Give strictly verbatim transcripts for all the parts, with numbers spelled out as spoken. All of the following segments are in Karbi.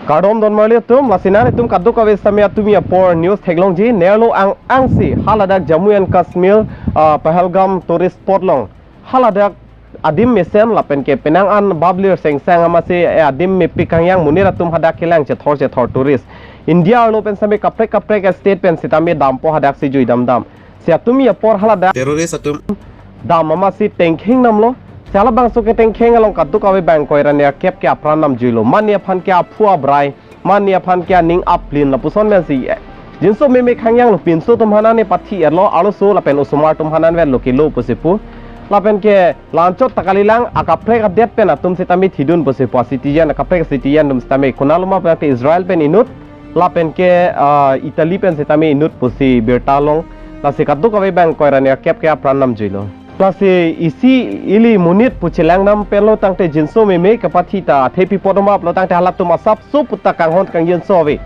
Kardom donmarli atum, lasi nanglitum kadokave sitame atumi apor news theklongji, nerlo ang angsi haladak Jammu and Kashmir, ah, Pahalgam tourist spot along haladak adim mesen lapen ke penang an bablir sengsang amatsi, eh, adim mepik kangyang monit atum hadak kelang chethor chethor tourist. India arlo pen sitame kaprek kaprek state pen sitame dampo hadaksi jui damdam. Si atumi apor haladak terrorist atum dam amatsi tengkheng damlo. Si halabangso ketengkheng along kadokave bang ingkoi ra nerkep ke apran namjuilo. Mane aphan ke aphu abrai, mane aphan ke aning aplin lapuson pensi, eh, jinso meme kangyanglo, pinso atum aphan an ne pathi-etlo, arloso lapen osomar atum aphan an vetlo kelo pusi pu. Lapen ke la-anchot ta kalilang, akaprek adet pen atum sitame thidun pusi pu, citizen, akaprek citizen atum sitame, konatlo ma pulote Israel pen inut, lapen ke, ah, Italy pen sitame inut pusi birta long. Lasi kadokave bang ingkoi ra nerkep ke apran namjuilo. Lasi isi ili monit pu chelang nam penlo tangte jinso meme kapathi ta athe pi apot ma pulo tangte halatum asapso puta kanghon kangjinso ave.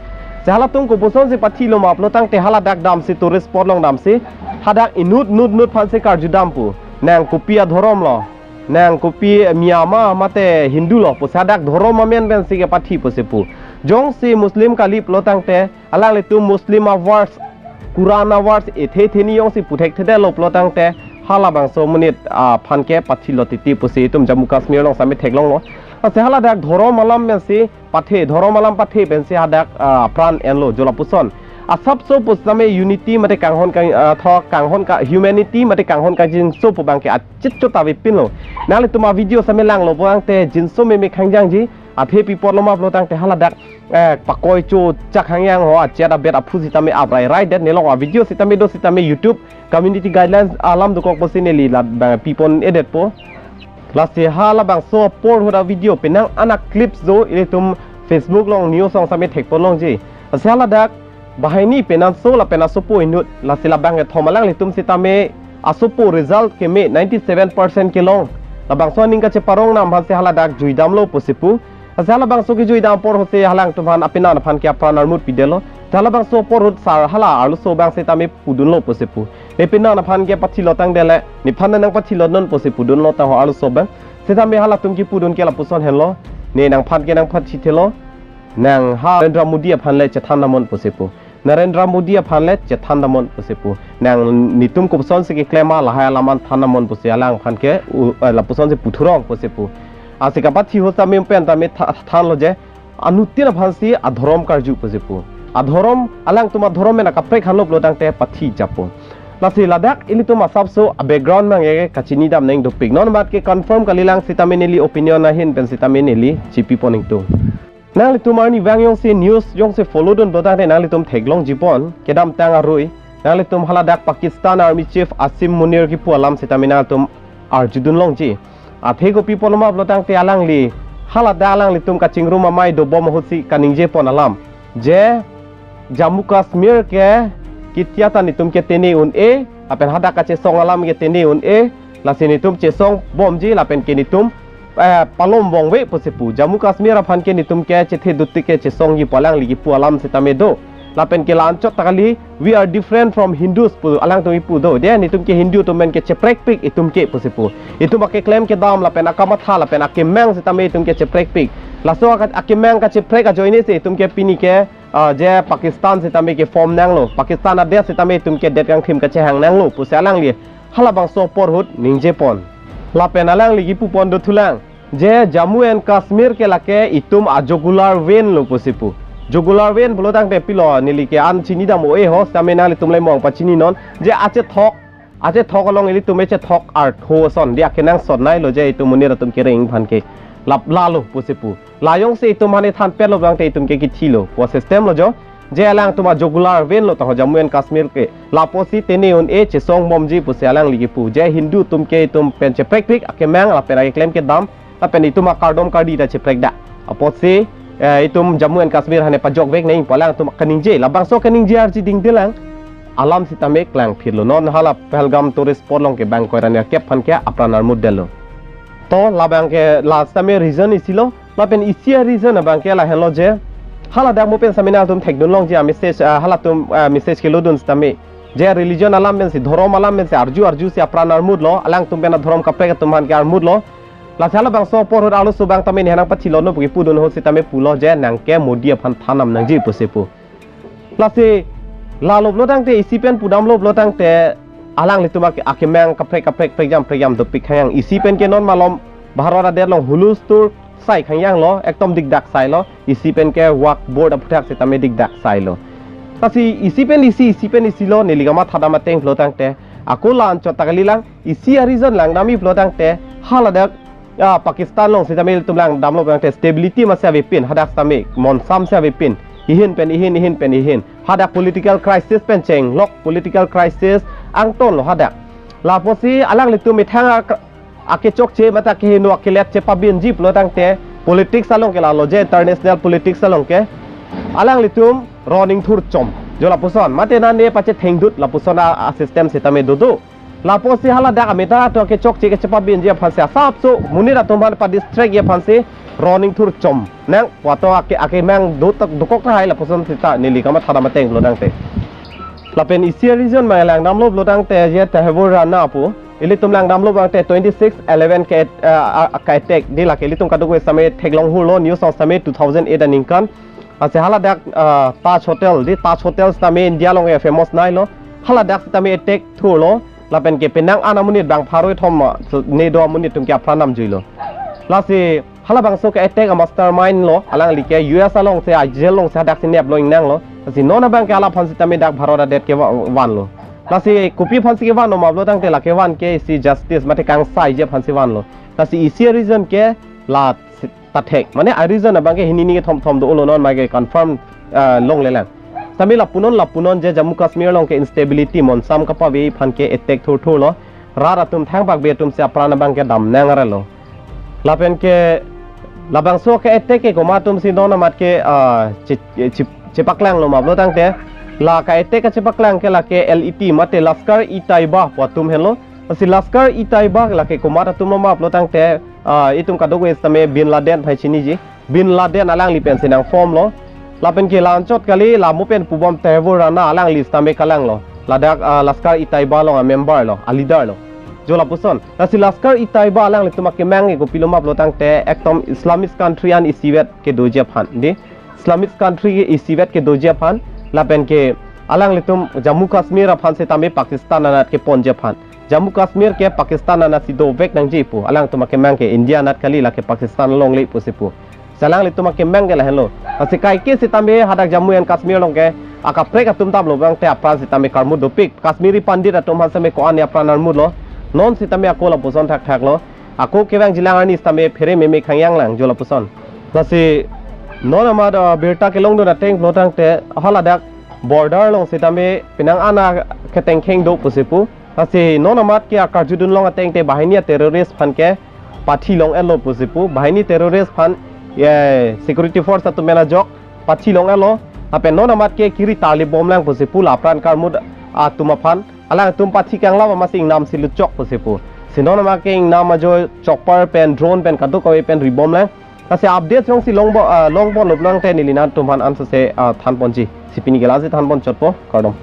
Si halatum kopusonsi pathilo ma pulo tangte haladak damsi tourist spot along damsi hadak inut nut nut aphansi karju dam pu. Nang kopi adhorom lo, nang kopi Myanmar mate Hindu lo pusi hadak dhorom amen pensi kepathi pusi pu. Jongsi Muslim kali pulo tangte alanglitum Muslim a-verse, Quran a-verse ethe theni jongsi puthekthedetlo pulo tangte halabangso monit aphan ke pathilo titi pusi itum Jammu Kashmir along sitame theklonglo. Lasi haladak dhorom alam pensi pathe, dhorom alam pathe pensi hadak, ah, pran enlo jo lapuson. Asapso pu sitame unity mate kanghon kang, ah, tho kanghon ka humanity mate kanghon kangjinso pu bang ke achit chot ave pinlo. Nanglitum a-video sitame langlo pulo tangte jinso meme kangjangji, athe pi apotlo ma pulo tangte haladak, eh, pakoi cho chak hangyang ho, achet abet aphu sitame aprai rai det nelong a-video sitame do sitame YouTube community guidelines alam dokok pusi neli la bang pipon-edetpo. Lasi halabangso apor ahut a-video penang an a-clips do ilitum Facebook along news along sitame thekpon longji. Lasi haladak banghini penanso lapen asopo inut, lasi labang kethom alanglitum sitame asopo result keme ninety seven percent kelong. Labangso aning kacheparong nam aphansi haladak jui damlo pusi pu. Lasi halabangso kejui dam apor ahutsi halangtum aphan apenan aphan ke apran armut pidetlo. Halabangso apor ahut sar hala arloso abang sitame pudunlo pusi pu. Ne penan aphan ke pathilo tangdele, nephan nangpathilo non pusi pudunlo ta ho arloso abang. Sitame halatum kipudun ke lapuson henlo. Ne nangphan ke nangpathithelo. Nang ha Narendra Modi aphan le chethan damnon pusi pu. Narendra Modi aphan le chethan damnon pusi pu. Nang netum kopusonsi keklem ma lahai alam an than damnon pusi alangphan ke u-, eh, lapusonsi puthurong pusi pu. Lasi kapathi ahut sitame pen tame tha-, thanlo je anuttin aphansi adhorom karju pusi pu. Adhorom, alangtum adhorom mena kaprek hanlo pulo tangte pathi japo. Lasi ladak ilitum asapso a-background abang ke kachini dam neng dopik. Non mat ke confirm kalilang sitame neli opinion ahin pen sitame neli chipipon ingtung. Nanglitum arnivang jongsi news jongsi follow dun pulo tangte nanglitum theklongjipon kedamtang arui. Nanglitum haladak Pakistan Army Chief Asim Munir kipu alam sitame nanglitum arjudun longji. Athe kopi apotlo ma pulo tangte alangli haladak alanglitum kachingrum amei dobom ahutsi kaningjepon alam. Je Jammu Kashmir ke ketia ta netum ke tene un-e, lapen hadak kachesong alam ke tene un-e, lasi netum chesong bomji lapen ke netum, eh, palom vongve pusi pu. Jammu Kashmir aphan ke netum ke chethe dutik ke chesongji pu alangli kipu alam sitame do. Lapen ke la-anchot ta kali, "We are different from Hindus" pu alangtum kipu do. De netum ke Hindu atum pen ke cheprekpik itum ke pusi pu. Itum akeklem kedam lapen akamatha lapen akemang sitame itum ke cheprekpik. Laso aka-, akemang kacheprek ajoinesi itum ke pini ke, ah, je Pakistan sitame ke form nanglo. Pakistan adet sitame itum ke det kangthim kachehang nanglo pusi alangli halabangso apor ahut ningjepon. Lapen alangli kipupon dothulang je Jammu and Kashmir ke lake itum a-jugular vein lo pusi pu. Jugular vein pulo tangte pilo neli ke an chini dam o-e ho, sitame nanglitum le mong pachini non je achethok, achethok along ilitum echethok artho ason dia kenangsot nailo je itum monit atum kereng aphan ke lap lalo pusi pu. La jongsi itum aphan ethan petlo tangte itum ke kithilo pu system lo jo. Je alangtum a-jugular vein lo ta ho Jammu and Kashmir ke. Lapusi tene un-e chesong bomji pusi alangli kipu. Je Hindu atum ke itum pen cheprekpik akemang lapen akeklem kedam lapen itum akardom kardi ta cheprekdak. Apotsi, eh, itum Jammu and Kashmir aphan pajokvek neng pu alangtum kaningje. Labangso kaningje arji dingdelang alam sitame klangphirlo. Non hala Pahalgam tourist spot along ke bang ingkoi ra nerkep aphan ke apran armut detlo. To labang ke la sitame reason isi lo. Lapen isi a-reason abang ke lahenlo je haladak mo pen sitame nangtum thekdun longji a-message, ah, halatum, ah, message kelodun sitame je religion alam pensi, dhorom alam pensi arju arjusi apran armut lo, alangtum pen adhorom kaprek atum aphan ke armut lo. Lasi halabangso apor ahut arloso abang tame ne nangpachilo no puke pudun ahut sitame pulo je nangke Modi aphan than nam nangji pusi pu. Lasi lalo pulo tangte isi pen pudamlo pulo tangte alanglitum ake, akemang kaprek kaprek prekjam prekjam dopik khangyang. Isi pen ke non malom Bharat adet along hulustur sai khangyanglo, ekdom dikdak sailo. Isi pen ke Waqf Board aphuthak sitame dikdak sailo. Lasi isi pen isi, isi pen isi lo, neli kamatha dam ateng pulo tangte ako la-anchot ta kalilang, isi a-reason langdamji pulo tangte haladak, ah, Pakistan along sitame ilitum langdamlo pulo tangte stability masi avepin, hadak sitame monsam si avepin. Ihin pen ihin, ihin pen ihin. Hadak political crisis pen chenglok, political crisis angtonlo hadak. Lapusi alanglitum methang ak-, akechokche mate akehingno akelet chepabinji pulo tangte politics along ke lalo je, international politics along ke alanglitum roning thurchom. Jo lapuson, mate nane pachethengdut lapuson a, a-system sitame dodo. Lapusi haladak amethang atum akechokche kechepabinji aphansi asapso monit atum aphan padistract ji aphansi roning thurchom nang pu atum ake, akemang do tak dokok tahai lapuson sita neli kamatha dam ateng pulo tangte. Lapen isi a-reason abang langdamlo pulo tangte je Tahevur Rana pu, ilitum langdamlo pulo tangte twenty six eleven ke, eh, a, a, ka-attack, dei lake ilitum kadokave sitame theklong hurlo, news along sitame two thousand eight aningkan. Lasi haladak, ah, Taj Hotel, dei Taj Hotel sitame India along ke famous nailo. Haladak sitame attack thurlo. Lapen ke penang an amonit bang pharo kethom, ah, ne do amonit atum ke apran namjuilo. Lasi halabangso ke attack a-mastermind lo, alangli ke U S alongsi, a-jail alongsi hadak si neplo ingnanglo. Lasi non abang ke hala aphan sitame dak Bharat adet ke va-, vanlo. Lasi kopi aphansi kevan ma pulo tangte lake van ke isi justice mate kangsaiji aphansi vanlo. Lasi isi a-reason ke la si-, ta thek. Mane a-reason abang ke hini hini kethom thom dolo, non ma ke confirm, ah, longlelang. Sitame lapunon lapunon je Jammu Kashmir along ke instability monsam kapave aphan ke attack thurthurlo. Rat atum thangpakbe atumsi apran abang ke damnang arlo. Lapen ke labangso ke attack ke komat atumsi non amat ke, ah, che-, che-, chepaklanglo ma pulo tangte, la ka-attack kachepaklang ke lake L E T mate Lashkar-e-Taiba pu atum henlo. Lasi Lashkar-e-Taiba lake komat atum ma pulo tangte, ah, itum kadokave sitame Bin Laden aphan chiniji. Bin Laden alangli pensi nangformlo. Lapen ke la-anchot kali, la mo pen pubom Tahevur Rana alangli sitame kalanglo. Ladak, ah, Lashkar-e-Taiba along a-member lo, a-leader lo. Jo lapuson. Lasi Lashkar-e-Taiba alanglitum akemang ke kopilo ma pulo tangte ekdom Islamist country an isivet kedoji aphan, dei. Islamist country ke isivet kedoji aphan, lapen ke alanglitum Jammu Kashmir aphan sitame Pakistan anat keponji aphan. Jammu Kashmir ke Pakistan anatsi dovek nangji pu. Alangtum akemang ke India anat kali, lake Pakistan alongle pusi pu. Lasi alanglitum akemang ke lahenlo. Lasi kaike sitame hadak Jammu and Kashmir along ke akaprek atum damlo pulo tangte apran sitame karmut dopik. Kashmiri Pandit atum aphan sitame ko-an apran armutlo. Non sitame ako lapuson thakthaklo. Ako kevangjilang arni sitame phere meme khangyanglang jo lapuson. Lasi non amat, ah, birta kelongdun ateng pulo tangte haladak border along sitame penang an aketengkheng do pusi pu. Lasi non amat ke akarjudun long ateng te banghini a-terrorist aphan ke pathi long-etlo pusi pu. Banghini terrorist aphan, eh, security force atum pen ajok pathi long-etlo. Lapen non amat ke kiri tarlip bomlang pusi pu, la apran karmut atum aphan. Alangtum pathi kanglap amatsi ingnamsi lutchok pusi pu. Si non amat ke ingnam ajo chopper pen, drone pen, kadokave pen ribomlang. Lasi update jongsi longbo, ah, longponlo pulo tangte neli nangtum aphan ansose, ah, thanponji. Si pini ke lasi thanpon chotpo, kardom.